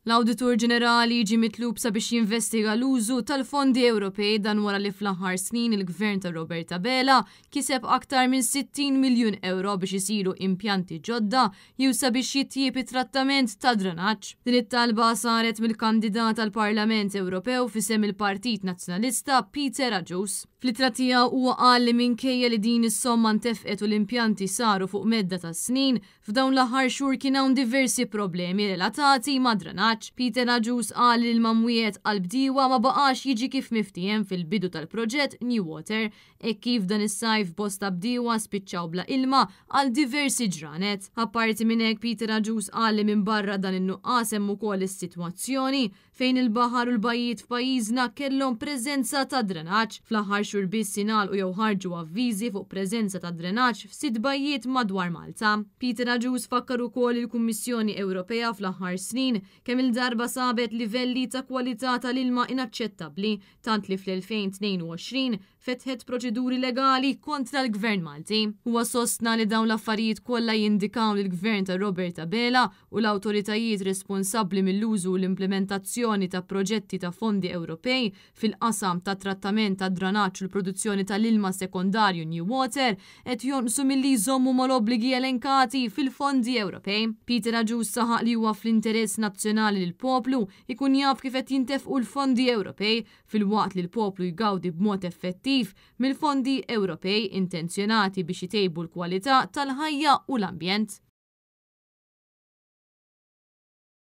L-Awditur Ġenerali ġie mitlub sabiex jinvestiga l-użu tal-fondi Ewropej dan wara li fl-aħħar snin il-Gvern ta' Robert Abela kiseb aktar minn 60 miljun ewro biex isiru impjanti ġodda jew sabiex jitjieb it-trattament tad-drenaġġ. Din it-talba saret mill-kandidat għall-Parlament Ewropew f'isem il-Partit Nazzjonalista Peter Agius. Fl-ittra tiegħu huwa qal li minkejja li din is-somma ntefqet u l-impjanti saru fuq medda ta' snin, F'dawn l-aħħar xhur kien hawn diversi problemi relatati mad-drenaġġ. Peter Agius qal li l-ilma mwiegħed għall-bdiewa ma baqax jiġi kif miftiehem fil-bidu tal-proġett New Water, hekk kif dan is-sajf bosta bdiewa spiċċaw bla ilma għal diversi ġranet. Apparti minn hekk Peter Agius qal li minbarra dan in-nuqqas hemm ukoll is-sitwazzjoni fejn il-baħar u l-bajjiet f'pajjiżna kellhom preżenza ta' drenaġġ. Fl-aħħar xhur biss ingħalqu jew ħarġu avviżi fuq preżenza ta' drenaġġ f'sitt bajjiet madwar Malta. Peter Agius fakkar ukoll li l-Kummissjoni Ewropea fl-aħħar snin kemm-il darba sabet livelli ta' kwalità tal-ilma inaċċettabbli tant li fl-2022 fetħet proċeduri legali kontra l-Gvern Malti. Huwa sostna li dawn l-affarijiet kollha jindikaw li l-Gvern ta' Robert Abela u l-awtoritajiet responsabbli mill-użu u l-implimentazzjoni ta' proġetti ta' fondi Ewropej fil-qasam tat-trattament tad-dranaġġ u l-produzzjoni tal-ilma sekondarju New Water qed jonqsu milli jżommu mal-obbligi elenkati fil-fondi Ewropej. Peter Agius saħaq li huwa fl-interess nazzjonali li l-poplu jkun jaf kif qed jintefqu l-fondi Ewropej filwaqt li l-poplu jgawdi b'mod effettiv mill-fondi Ewropej intenzjonati biex itejbu l-kwalità tal-ħajja u l-ambjent.